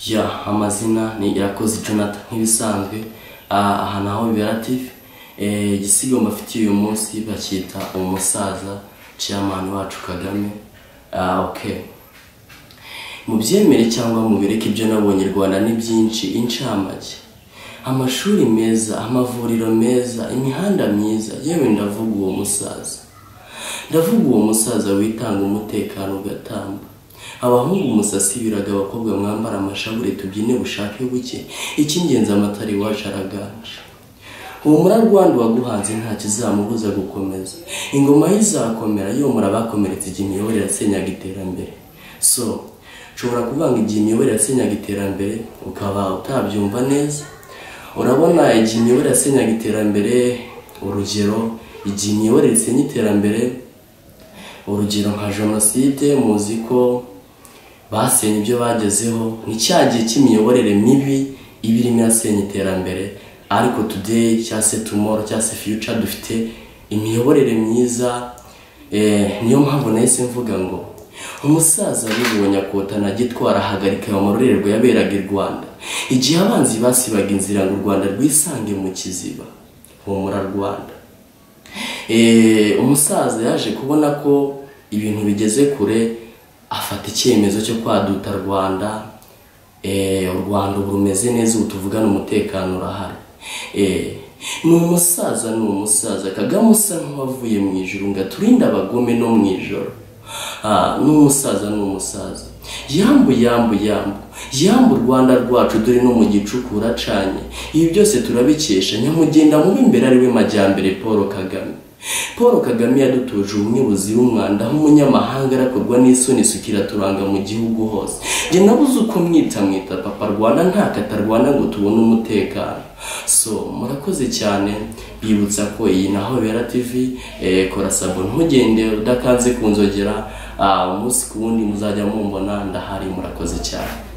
Ya, amazina ni Irakoze Jonathan nk'ibisanzwe. Aha naho Bibera TV. Igisigo mbafitiye uyu munsi bacyita umusaza chairman wacu Kagame. Okay. Mubyemere cyangwa mubireke, ibyo nabonye i Rwanda ni byinshi. Incamake: amashuri meza, amavuriro meza, imihanda myiza. Yewe, ndavuga uwo musaza, ndavuga uwo musaza witanga umutekano ugatamba. Abahungu musasibiraga, abakobwa mwambara amashabure, tubyine bushake buke, icy'ingenzi amatara iwacu araganje. Humura Rwanda, uwaguhanze nta kizamubuza gukomeza ingoma ye, izakomera yomora abakomeretse igihe imiyoborere yasenyaga iterambere. So nshobora kuvuga ngo igihe imiyoborere yasenyaga iterambere, ukaba utabyumva neza. Urabona, igihe imiyoborere yasenyaga iterambere, urugero igihe imiyoborere isenya iterambere, urugero nka jenoside, muzi ko basenye ibyo bagezeho. Ni cya gihe cy'imiyoborere mibi iba irimo irasenya iterambere. Ariko today cyangwa se tomorrow cyangwa se future dufite imiyoborere myiza. Niyo mpamvu nahise mvuga ngo umusaza abibonye akotana gitwara, ahagarika ayo marorerwa yaberaga i Rwanda igihe abanzi basibaga inzira ngo u Rwanda rwisange mu kiziba. Humura Rwanda. Umusaza yaje kubona ko ibintu bigeze kure, afata icyemezo cyo kwaduta Rwanda. U Rwanda ubu rumeze neza, ubu tuvugana umutekano urahari. Ni umusaza, ni umusaza Kagame usa nk'uwavuye mu ijuru ngo aturinde abagome no mu ijoro. Ni umusaza, ni umusaza. Yambu, yambu, yambu, yambu Rwanda rwacu, dore no mu gicuku uracanye. Ibi byose turabikesha nyamugenda mubi imbere, ari we majyambere Paul Kagame. Paul Kagame yadutuje ubumwe buzira umwanda, aho umunyamahanga arakorwa n'isoni, isuku iraturanga mu gihugu hose. Njye nabuze uko mwita, mwita Papa Rwanda, nta katarwana ngo tubone umutekano. So murakoze cyane, bibutsa ko iyi naho Bera TV. Kora sabo, ntugende udakanze ku nzogera. Umunsi ku wundi muzajya mumbona, ndahari. Murakoze cyane.